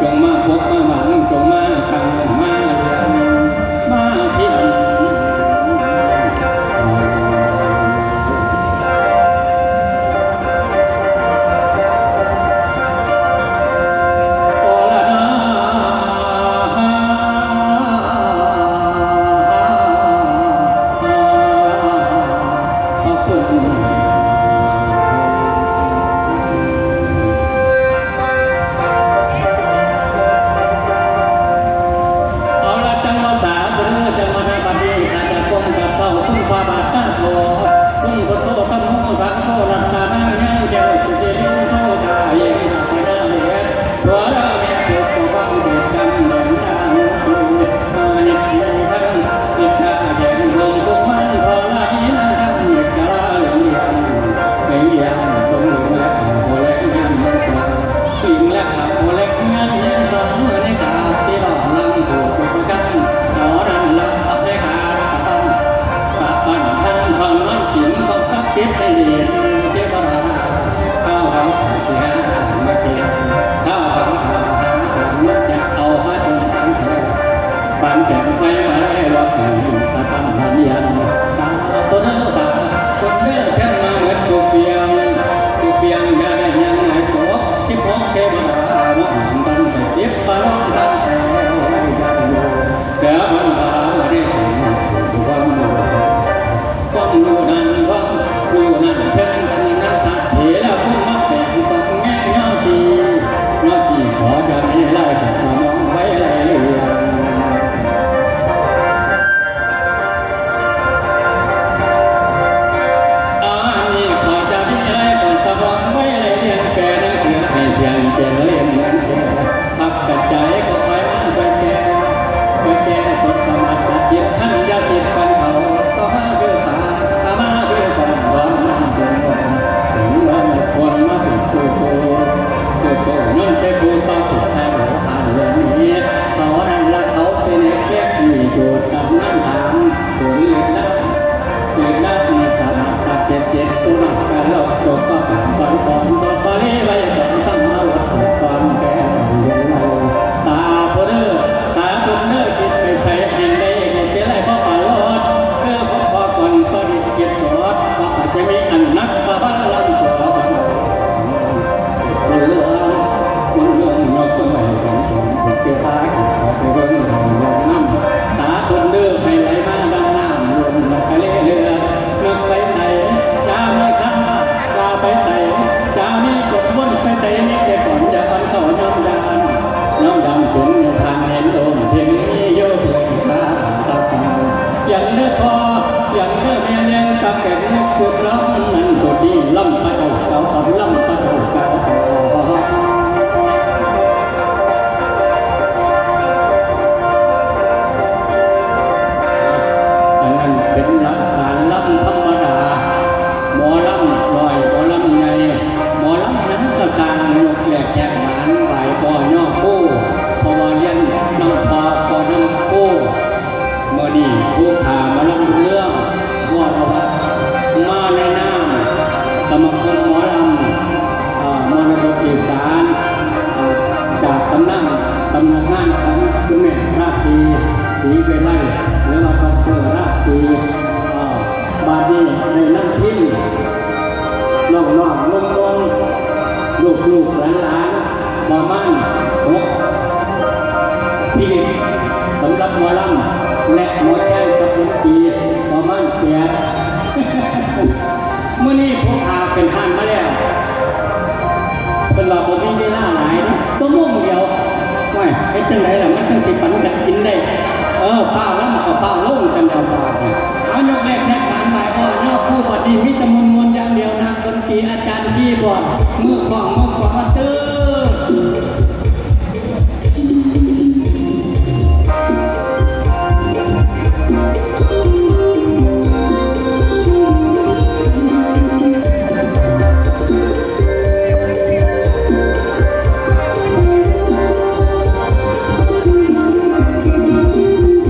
ຈົ່ງມາພົບມາຫວັງ ຈົ່ງມາຕັ້ງມາຮຽນມາພຽນ ໂອລະນາ ຂອບຄຸນ. ເອົາລະ ຈັ່ງວ່າສາທຸເດີ ຈັ່ງວ່ານະບັດນີ້ ຂ້າຈະກົ້ມກາບເຂົ້າຄຸນພະບາດຕາໂທ ຄຸນພຸດໂທ ທຳໂມ ສັງໂຄ ລັດຕະນາຍັງ ແກ້ວຈຸຕິລິງໂທ ຈາເອງ ອະປະນາເວດ ຕົວເດີແມ່ປົກປ້ອງເຂດກຳເນີນດາງ ມານິດຕິທັງ ອິດທາແຂນລົງສຸກມັນທໍລະນີນາງຄຳ ນິດກະລາເຫຼືອງລຽນ ເຫຼືອງລຽນຄົນເຫຼືອງແລະຂາວແລະຍາມເດີນຕົວ ລິງແລະຂາວແລະຍາມເດີນຕົວ ມື້ນີ້ກາບທີ່ຫຼອມລຳສູ່ຜູ້ປະກຳ ເທົ່ານັ້ນລະ ອະເມກາ ຕະບັນ ຕະບັນທັງທ່ອນນອນກິນ ກໍກັບຕິດໃນເດດເທວະດາ ເຮົາເຮົາເສຍຫາມາເກ ເຮົາເຮົາຫາມາຈາກເອົາຫາຈົນຕາມແຖວ ບານແຂງໃສ່ມາໄດ້ລອດໄປ ຕາຕັ້ງບານຍາມ ຕາຕົວເດີ ຕາຕົວເດີ ແຕ່ມາເໝິດທຸກພຽງ ທຸກພຽງ ຢ່າໄດ້ຍັງໃຫ້ຕົກ ສິບຫົກເທວະດາ ບໍ່ຫາມກັນໄປເຈັບປະລອງທາງແຖວ ຢ່າໄດ້ຢູ່ ແຕ່ບັນດາບໍ່ໄດ້ເປັນ ຄວາມຮູ້ ຄວາມຮູ້ນັ້ນ ຄວາມຮູ້ນັ້ນ ເຖິງກັນນັ້ນ ສັດເຖລະຄຸນມາແຝງ ຕ້ອງແມ່ນຍອດທີ່ ຍອດທີ່ຂໍຢ່າມີໄລ ກໍມາມອງໄວ້ໄລເລື່ອງ ອັນນີ້ຂໍຈະມີໄລ ກໍຕະບອງໄວ້ໄລເລື່ອງ ແປໜັງສືໃຫ້ພຽງ ເປັນເຫຼັ້ມເງິນເປັນ ປັບປັດໄຈກໍຄ່ອຍມາຊ່ວຍແກ່ ຊ່ວຍແກ່ສົດສະມາດບາດເຈັບ ຄັນຢາຕິດກັນເຂົາ ກໍມາຄືສາ ກໍມາຄືກັນ ດອນມາເປັນ ເປັນເງິນຄົນມາເປັນໂຕໂຕ ໂຕໂຕ ເງິນແຕ່ຜູ້ຕໍ່ສຸດທ້າຍບໍ່ຜ່ານເລື່ອງນີ້ ເຂົານັ້ນລະເຂົາເປັນເອກເລັກນີ້ໂຈດກັບນາງຖາມ ໂຕນີ້ລະ ເກີດມາມີຖານະຕັດເຈັດເຈັດ ໂຕນັ້ນກະເລົ່າຈົບກໍເປັນກ່ອນກ່ອນ ກໍປະລິໄວກ່ອນ ທັງເຮົາກ່ອນແຕ່ເດືອນເລົ່າ ຕາໂພເດີ ຕາຕົນເດີ ຄິດໄປໃສສິ່ງໃດກໍເປັນໄລບໍ່ປາໂລດ ເອີ ຂໍກ່ອນປະດິດຄິດຕອດ ວ່າອາດຈະມີອັນໜັກກວ່າບັນລັງສອງ ບຸນຫຼວງ ບຸນຫຼວງ ຍົກໄມ້ກັນ ເປັນເກສາ ເຂົ້າໄປເບິ່ງເບິ່ງນຳ ຕາຕົນເດີ ໃຫ້ໄຫຼມາດັ່ງນ້ຳ ລົມແລະທະເລເຫຼືອ ນຶກໄປໃສ ຢ່າມີຄ່າ ວ່າໄປໃສ ຢ່າມີກົດວົນ ໄປໃສມີແຕ່ກ່ອນ ຢ່າອ່ອນເຂົ້າຍອມຢ້ານ ຍອມຢ້ານເປັນແມ່ທານເຫັນໂອມ ເຫັນມີຢູ່ເພິ່ນຂ້າຕົວການ ຢ່າງເດີພໍ່ ຢ່າງເດີແມ່ ລ້ຽງຕາແກນ ນຶກຄືລຳນັ້ນໂຕດີ ລຳພະເຈົ້າກ່າວ ລຳພະເຈົ້າກ່າວ ອັນນັ້ນເປັນຫຼັກການລຳທຳມະດາ ໝໍລຳນ້ອຍ ໝໍລຳໃຫຍ່ ໝໍລຳຫຍັງກໍຊ່າງ ຍົກແລກແຂກຫວານ ໄຫວ້ພໍ່ຍໍຄູ ເພາະວ່າຮຽນນຳພໍ່ກໍນຳຄູ ມື້ນີ້ຜູ້ຂ້າມາລຳເລື່ອງວອລະວັດ ມາໃນນາມສະມາຄົມໝໍລຳ ເອີ ມໍລະດົກອີສານ ເອີ ຈາກຕຳນານ ຕຳນານຂອງຄຸນແມ່ລາຕີ ສີວິໄລ ຫຼືວ່າດອກເຕີ ລາຕີ ເອີ ບາດນີ້ໄດ້ນຳທີມ ນ້ອງໆ ນົມໆ ລູກໆ ຫຼານໆ ປະມານຫົກຊີວິດ ສຳລັບໝໍລຳ ແລະ ໝໍແຄນກັບດົນຕີ ປະມານແປດ ມື້ນີ້ຜູ້ຂ້າຂຶ້ນຮ້ານມາແລ້ວ ເພິ່ນວ່າບໍ່ມີເວລາຫຼາຍເດ້ ຊົ່ວໂມງດຽວ ໂອ້ຍ ເຮັດຈັ່ງໃດລະ ມັນຈັ່ງຊິປັນກັນກິນໄດ້ ເອີ ຟ້າວລຳກໍຟ້າວລົງ ຈັ່ງກະບາດນີ້ ເອົາ ຍົກແລກແຂກຫວານ ໄຫວ້ພໍ່ຍໍຄູ ບັດນີ້ມີແຕ່ມ່ວນໆ ຢ່າງດຽວ ນັກດົນຕີ ອາຈານຄີບອດ ມືຂວ້າງ ມືຂວາ ເຕີ.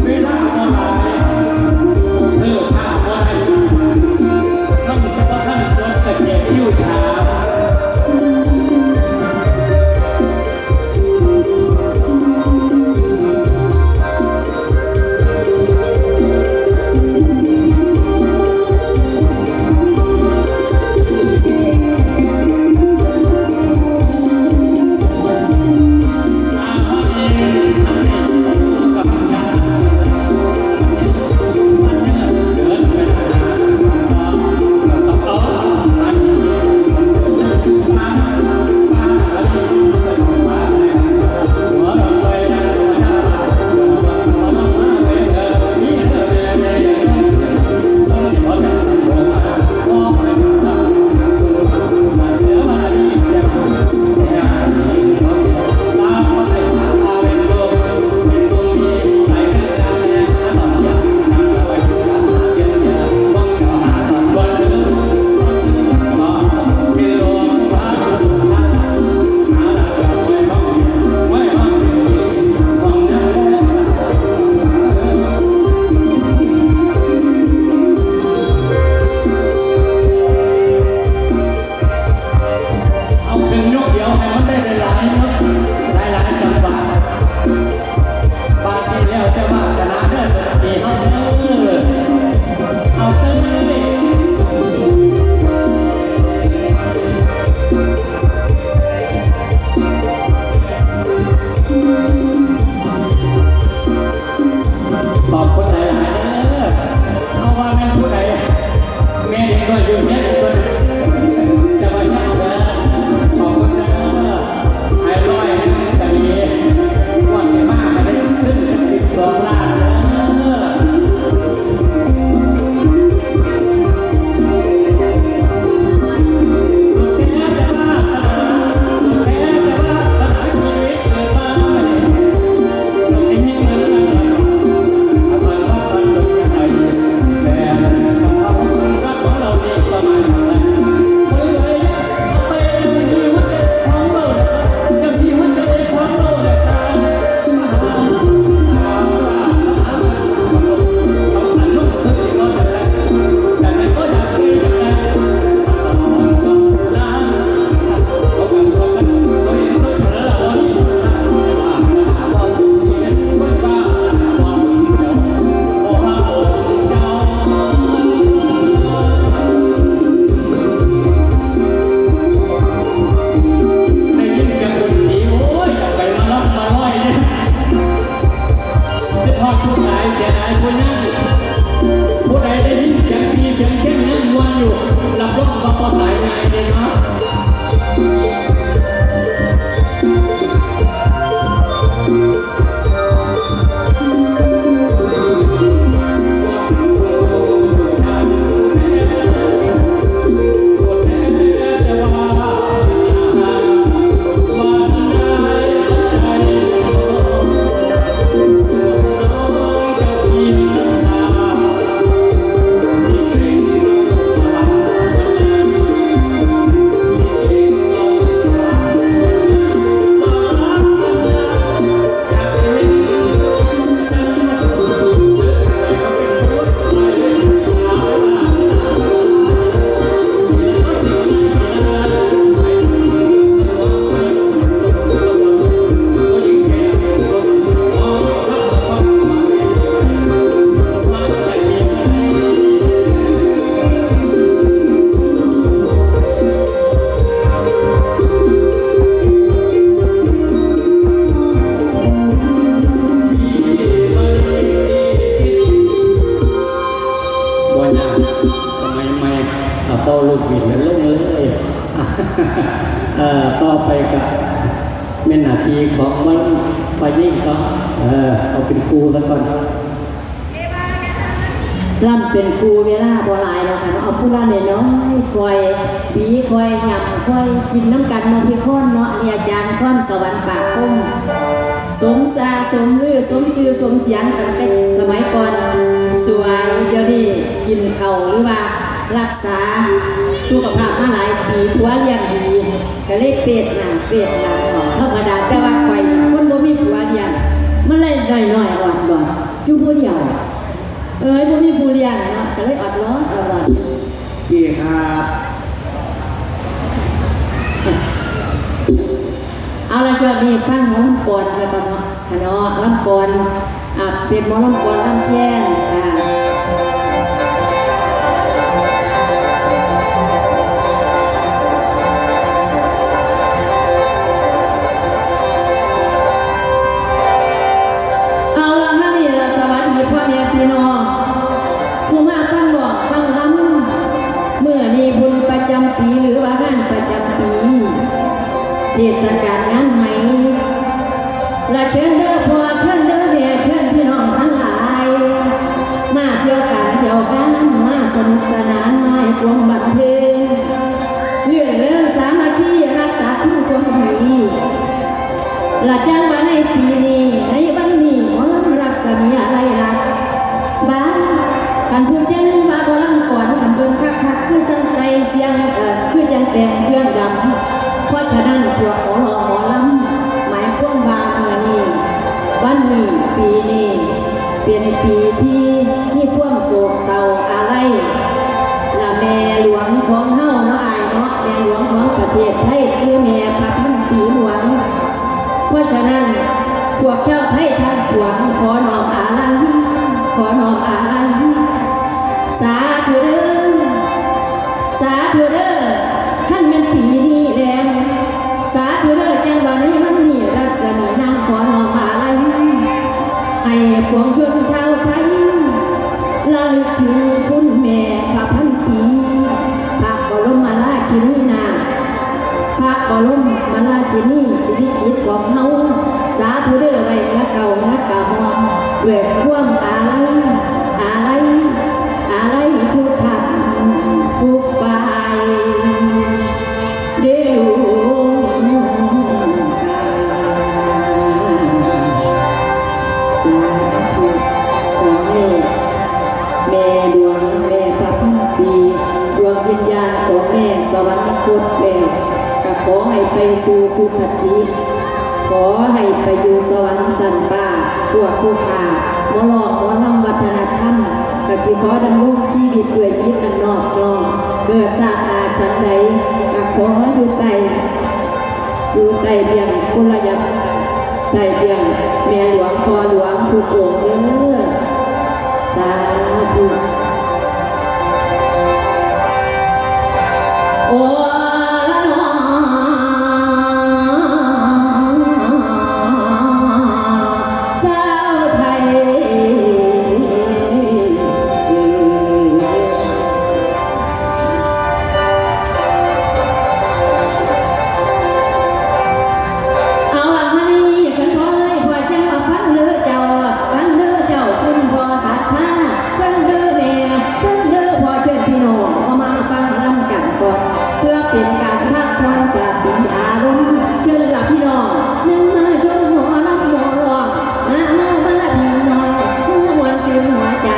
ເວລາບໍ່ຫຼາຍ ເລີກພາບໍ່ໄດ້ ມັນຈະບໍ່ທັນຈົບກະແຈກຄິວຖາມ. ສະໄໝໃໝ່ ເອົາເປົ່າລູກບິດແລ້ວລົງເລີຍ. ເອີ ຕໍ່ໄປກະແມ່ນໜ້າທີ່ຂອງໝໍລຳຝ່າຍຍິງເນາະ. ເອີ ເອົາເປັນຄູ່ຊະກ່ອນ. ລຳເປັນຄູ່ເວລາບໍ່ຫຼາຍດອກ ຄັນເອົາຜູ້ລະນ້ອຍໆ ຄ່ອຍບີ ຄ່ອຍຫຍ້ຳ ຄ່ອຍກິນນຳກັນເນາະ ພີ່ຄອນເນາະ. ອັນນີ້ອາຈານຄອນສະຫວັນປາກຄົມ ສົມຊາ ສົມລື ສົມຊື່ສົມສຽງ ຕັ້ງແຕ່ສະໄໝກ່ອນສວຍ. ດຽວນີ້ກິນເຂົ້າ ຫຼືວ່າ ລັກສາສຸຂະພາບມາຫຼາຍປີ ຜົວລ້ຽງດີ ກະເລີຍເປດໜ້າເປດຫຼັງອອກ ທຳມະດາ. ແຕ່ວ່າຂ້ອຍຄົນບໍ່ມີຜົວລ້ຽງ ມັນເລີຍນ້ອຍໆ ອອດຫຼອດ ຢູ່ຜູ້ດຽວ. ເອີຍ ບໍ່ມີຜູ້ລ້ຽງເນາະ ກະເລີຍອອດຫຼອດ ອອດຫຼອດ. ດີຄັບ. ເອົາລະ ຊ່ວງນີ້ຟັງໝໍລຳກອນຊະກ່ອນເນາະ ຂະເນາະ ລຳກອນ ອ່າ ເປັນໝໍລຳກອນລຳແຄນ ອ່າ ເອົາລະ ມານີ້ລະ ສະຫວັດດີພໍ່ແມ່ພີ່ນ້ອງ ຜູ້ມາຟັງຮ້ອງຟັງລຳ. ມື້ນີ້ບຸນປະຈຳປີ ຫຼືວ່າງານປະຈຳປີ ເທດສະການງານໃໝ່ ລະເຊີນເດີພໍ່ ເຊີນເດີແມ່ ເຊີນພີ່ນ້ອງທັງຫຼາຍ ມາທ່ຽວກັນທ່ຽວກັນ ມາສະໜຸກສະໜານ ມາໃຫ້ຄວາມບັນເທີງ ລື່ນເລີງສາມັກຄີ ຮັກສາຄຸນຄວາມດີ. ລະຈັ່ງວ່າໃນປີນີ້ ໃນວັນນີ້ ໝໍລຳລັດສະໝີອາໄລລັດ ບາດ ຄັນຜູ້ຈັດງານວ່າບໍ່ລຳກອນກັນເບິ່ງຄັກໆ ຄືຈັ່ງໃສ່ສຽງ ເອີ ຄືຈັ່ງແຕ່ງເຄື່ອງດຳ ເພາະສະນັ້ນ ພວກໝໍຮ້ອງໝໍລຳ ໝາຍຄວາມວ່າມື້ນີ້ ວັນນີ້ ປີນີ້ ເປັນປີທີ່ມີຄວາມໂສກເສົ້າອາໄລ ລະແມ່ຫຼວງຂອງເຮົາເນາະ ອ້າຍເນາະ ແມ່ຫຼວງຂອງປະເທດໄທ ຄືແມ່ພະພັນປີຫຼວງ. ເພາະສະນັ້ນ ພວກຊາວໄທທັງປວງ ຂໍນ້ອມອາໄລ ຂໍນ້ອມອາໄລ ສາທຸເດີ ສາທຸເດີ ຄັນແມ່ນປີນີ້ແລ້ວ ສາທຸເດີ ຈັ່ງວ່າໃນວັນນີ້ ລັດສະໝີນາງຂໍນ້ອມອາໄລ ໃຫ້ປວງຊົນຊາວໄທ ລະລຶກເຖິງຄຸນແມ່ພະພັນປີ ພະບໍລົມມະລາຊິນີນາງ ພະບໍລົມມະລາຊິນີສິລິກິດຂອງເຮົາ ສາທຸເດີ ໄວ້ເໜືອເກົ້າເໜືອກະໝ່ອມ ດ້ວຍຄວາມອາໄລ ອາໄລ ອາໄລທຸກທ່ານທຸກຝ່າຍເດີລູກ ສາທຸ ຂໍໃຫ້ ແມ່ຫຼວງ ແມ່ພະພັນປີ ດວງວິນຍານຂອງແມ່ສະຫວັນນະຄົດແລ້ວ ກະຂໍໃຫ້ໄປສູ່ສຸຄະຕິ ຂໍໃຫ້ໄປຢູ່ສະຫວັນຊັ້ນຟ້າ ພວກຜູ້ຂ້າ ໝໍຮ້ອງໝໍລຳວັດທະນະທຳ ກະຊິຂໍດຳລົງຊີວິດດ້ວຍຈິດອັນນອບນ້ອມ ເກີດຊາດໜ້າຊັ້ນໃດ ກະຂໍຢູ່ໃຕ້ ຢູ່ໃຕ້ເບື້ອງພົນລະຍາ ໃຕ້ເບື້ອງແມ່ຫຼວງພໍ່ຫຼວງທຸກອົງເດີ ສາທຸ. ໂອລະນອ ຊາວໄທ ເອົາລະ ມານີ້ຄັນພໍ່ເອີຍ ພໍ່ຈັ່ງວ່າຟັງເດີເຈົ້າ ຟັງເດີເຈົ້າ ຄຸນພໍ່ສັດທາ ຟັງເດີແມ່ ຟັງເດີພໍ່ ເຊີນພີ່ນ້ອງເຂົ້າມາຟັງນຳກັນກ່ອນ ເພື່ອເປັນການພັກຜ່ອນສະຕິອາລົມ ເຊີນລະພີ່ນ້ອງ ນຳມາຊົມໝໍລຳໝໍຮ້ອງ ມາເຮົາມາພີ່ນ້ອງ ມາມ່ວນຊື່ນຫົວໃຈ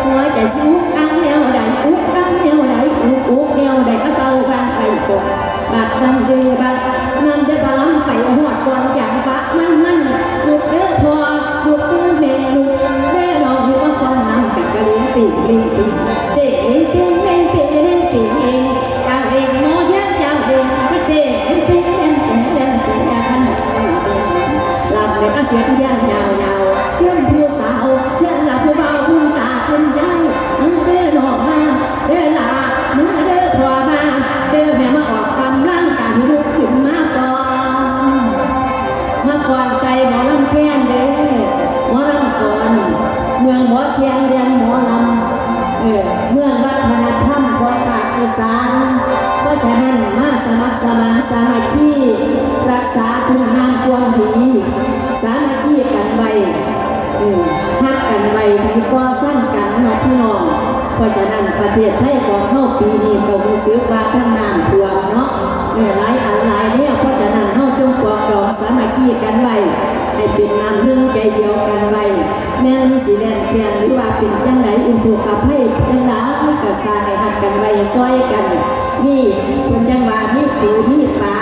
ຫົວໃຈຊິອຸກອັກແນວໃດ ອຸກອັກແນວໃດ ອຸກ ອຸກແນວໃດ ກະເຊົາບ້ານໄປກ່ອນ ບັກນຳເດີ ບັກນຳເດີ ບາລຳໄປຮອດກ່ອນຈາງປະມັນມັນ ລຸກເດີພໍ່ ລຸກເດີແມ່ ລຸກເດີນ້ອງ ລຸກມາຟ້ອນນຳກັນກະເລງເຕັງເລງເຕັງ ເຕັງເລງເຕັງເລງ ເຕັງເລງເຕັງເລງ ຈາງເລງໝໍແຄນ ຈາງເລງກະເຕັງເລງເຕັງແລນແຕ່ງແລນແຕ່ງ ລຳແລ້ວກະສຽງແຄນຍາວໆ ເຊີນຜູ້ສາວ ເຊີນລະຜູ້ບ່າວ ຄຸນຕາຄຸນຍາຍ ມາເດີນ້ອງມາ ເດີຫຼ້າ ມາເດີພໍ່ມາ ເດີແມ່ມາອອກກຳລັງກາຍ ລຸກຂຶ້ນມາຟ້ອນ ມາຟ້ອນໃສ່ໝໍລຳແຄນເດີ ໝໍລຳກອນ ເມືອງບໍ່ແຄນແດນໝໍລຳ ເອີ ເມືອງ ສານ. ເພາະສະນັ້ນ ມາສະໝັກສະໝານສາມັກຄີ ຮັກສາຄຸນງາມຄວາມດີ ສາມັກຄີກັນໄວ້ ເອີ ຮັກກັນໄວ້ດີກວ່າຊັງກັນເນາະພີ່ນ້ອງ. ເພາະສະນັ້ນ ປະເທດໄທຂອງເຮົາປີນີ້ກໍຮູ້ສຶກວ່າທັງນ້ຳຖ້ວມເນາະ ເອີ ຫຼາຍອັນຫຼາຍແນວ. ເພາະສະນັ້ນ ເຮົາຈົ່ງປອງດອງສາມັກຄີກັນໄວ້ ໃຫ້ເປັນນ້ຳໜຶ່ງໃຈດຽວກັນໄວ້. ແມ່ນຊິແລ່ນແລ່ນ ຫຼືວ່າເປັນຈັ່ງໃດ ອຸທົກກະໄພຈັ່ງໃດກໍຊ່າງ ໃຫ້ຮັກກັນໄວ້ຊ່ອຍກັນ ມີ ເພິ່ນຈັ່ງວ່າມີປູມີປາ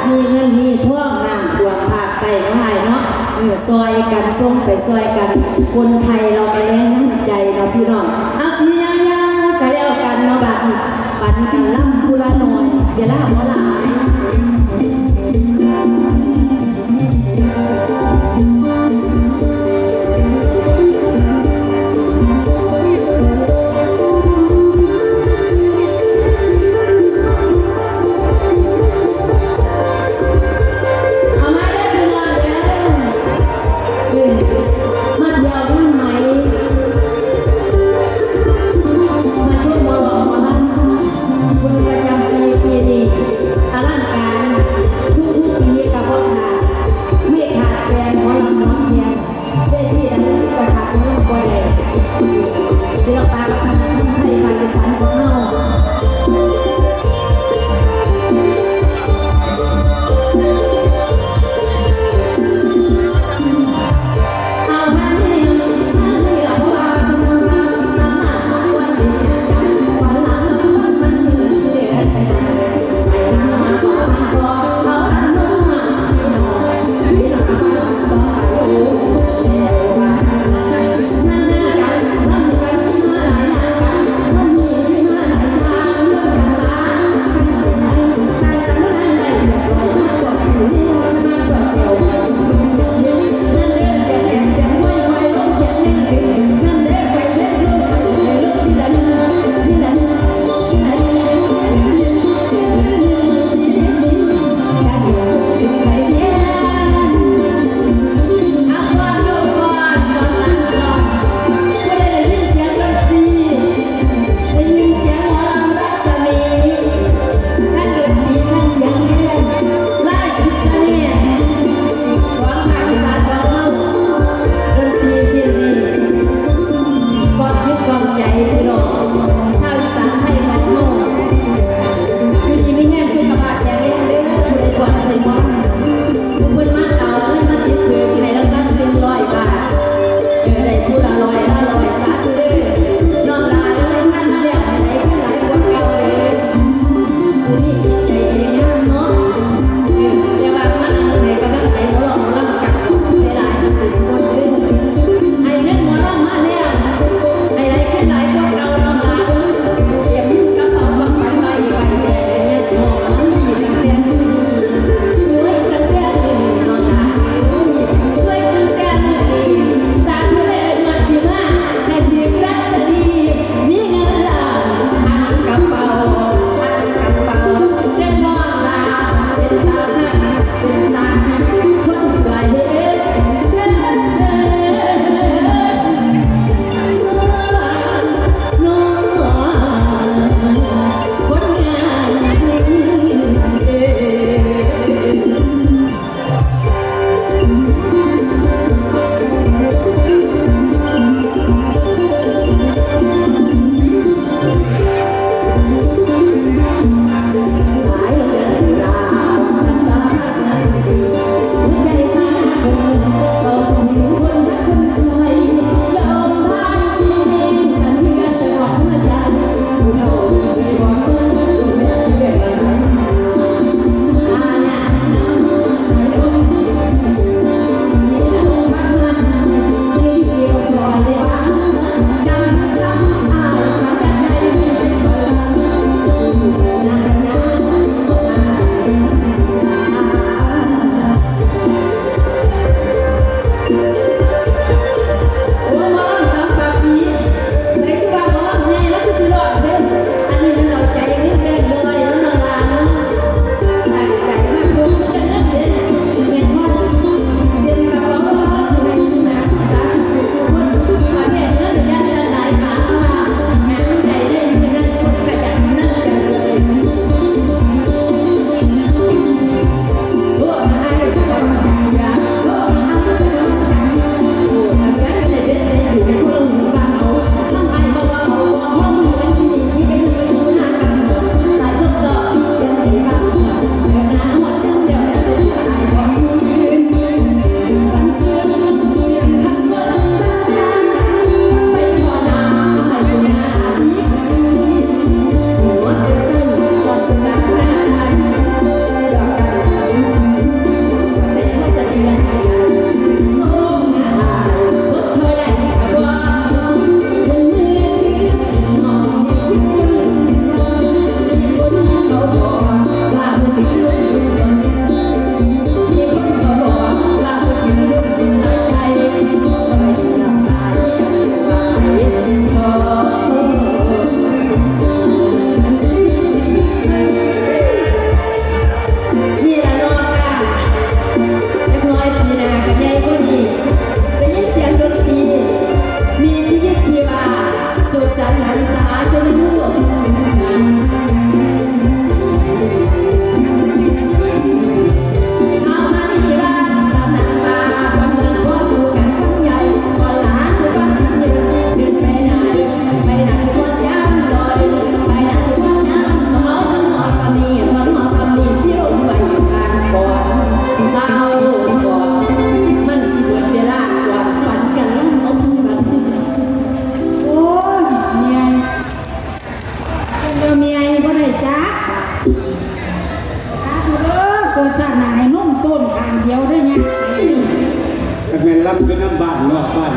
ມີເງິນມີທອງ ນ້ຳຖ້ວມພາກໃຕ້ເນາະອ້າຍເນາະ ເອີ ຊ່ອຍກັນ ສົ່ງໄປຊ່ອຍກັນ ຄົນໄທເຮົາກໍແຮງນ້ຳໃຈເນາະພີ່ນ້ອງ. ເອົາ ຊິຍາວໆ ກໍແລ້ວກັນເນາະ ບາດນີ້ ປັນກັນລຳຜູ້ລະໜ້ອຍ ເວລາບໍ່ຫຼາຍ. ເອົາມາເດີພີ່ນ້ອງເດີ ເອີ ມາທ່ຽວງານໃໝ່ ມາຊົມໝໍລຳໝໍລຳ ບຸນປະຈຳປີ ປີນີ້.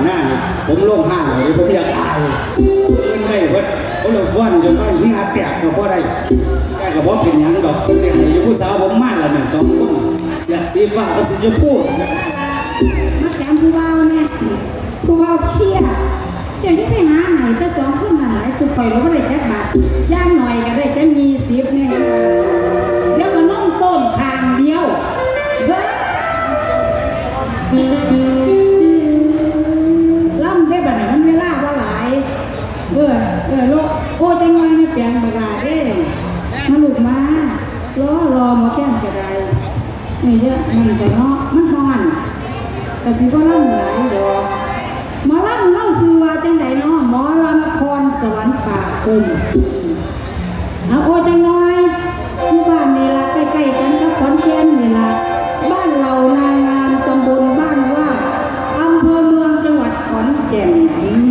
ໜ້ານີ້ ຜົມລົງຫ້າງເລີຍ ຜົມຢາກອາຍ ເອີ້ນໄດ້ເບິດ ຄົນລະຟ້ອນ ຈົນວ່າເຫື່ອແຕກກໍບໍ່ໄດ້ ແຕ່ກໍບໍ່ເປັນຫຍັງດອກ ເພິ່ນຊິໃຫ້ຢູ່ ຜູ້ສາວຜົມມາແລ້ວນີ້ ສອງຄົນ ເສື້ອສີຟ້າກັບສີຊົມພູ ມາແຖມຜູ້ບ່າວແດ່ ຜູ້ບ່າວເຄຍ ເຈົ້າຢ່າໄປຫາໃຫ້ແຕ່ສອງຄົນນັ້ນຫຼາຍ ຕຸຂ້ອຍລະບໍ່ໄດ້ຈັກບາດ ຢ່າງໜ້ອຍກໍໄດ້ຈັກຍີ່ສິບແດ່ ດຽວກໍນົມຕົ້ນຂ້າງດຽວ ເບິ່ງ ລຳເດ້ບັດນີ້ ມັນເວລາບໍ່ຫຼາຍ ເອີ ເອີ ໂລ ໂອ້ ຈັກໜ້ອຍນະ ແປງບັກຫຼ້າເດ້ ມາລູກມາ ລໍ ລໍ ໝໍແຄນກໍໄດ້ ນີ້ເດີ ນັ້ນກໍເນາະ ມັນຮ້ອນ ກໍຊິບໍ່ລຳຫຼາຍດອກ ໝໍລຳລາວຊື່ວ່າຈັ່ງໃດເນາະ ໝໍລຳພອນສະຫວັນປາກຄົມ ເອົາ ໂອ້ ຈັກໜ້ອຍ ຢູ່ບ້ານນີ້ລະ ໃກ້ໆກັນກັບຂອນແກ່ນນີ້ລະ ບ້ານເຫຼົ່ານາງາມ ຕຳບົນບ້ານວ່າ ອຳເພີເມືອງ ຈັງຫວັດຂອນແກ່ນ ອືມ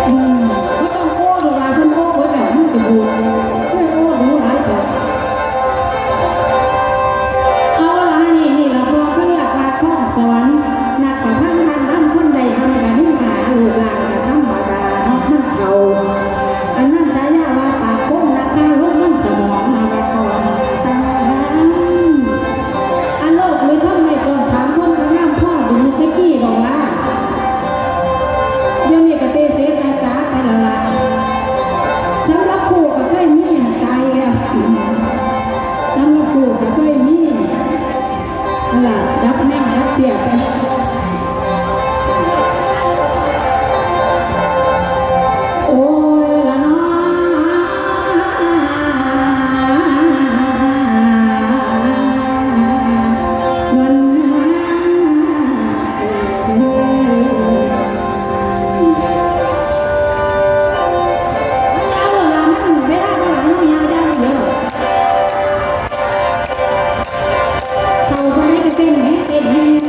ອືມ ບໍ່ຕ້ອງໂອ້ດອກຫຼາ ເພິ່ນໂອ້ເບິດແລ້ວ ມັນຊິບູດ ເພິ່ນໂອ້ດູຫຼາຍໂພດ ເອົາລະ ນີ້ ນີ້ລະ ພໍ່ເຂົາເອີ້ນວ່າຄອນສະຫວັນ ນັກປະພັນທາງທຳຄົນໃດທຳກະນິນທາລູກຫຼານກະທຳມະດາເນາະ ມັນເຖົ້າ ອັນນັ້ນສາຍາວ່າປາກຄົມນະຄາລົມມັນສະໝອງນະວ່າກ່ອນ ອັນໂລກຫຼືທຳໄມຕ້ອງຖາມຄົນກະງາມພໍດູແຕ່ກີ້ບໍ່ວ່າ ດຽວນີ້ກະເຕເສຕາສາໄປແລ້ວລະ ສຳລັບຄູ່ກະເຄີຍມີ ຕາຍແລ້ວ ສຳລັບຄູ່ກະເຄີຍມີ ນັ້ນລະ ດັບແມວດັບເຊຍໄປ ໂອ້ຍລະເນາະ ນັ້ນ ເອີ ເອົາລະລະ ມັນເວລາບໍ່ຫຼາຍ ເຮົາຍ່າງຢ່າງດຽວ ເຖົ້າເທົ່າໃດກໍເຕັ້ນແຮງ ເຕັ້ນແຮງ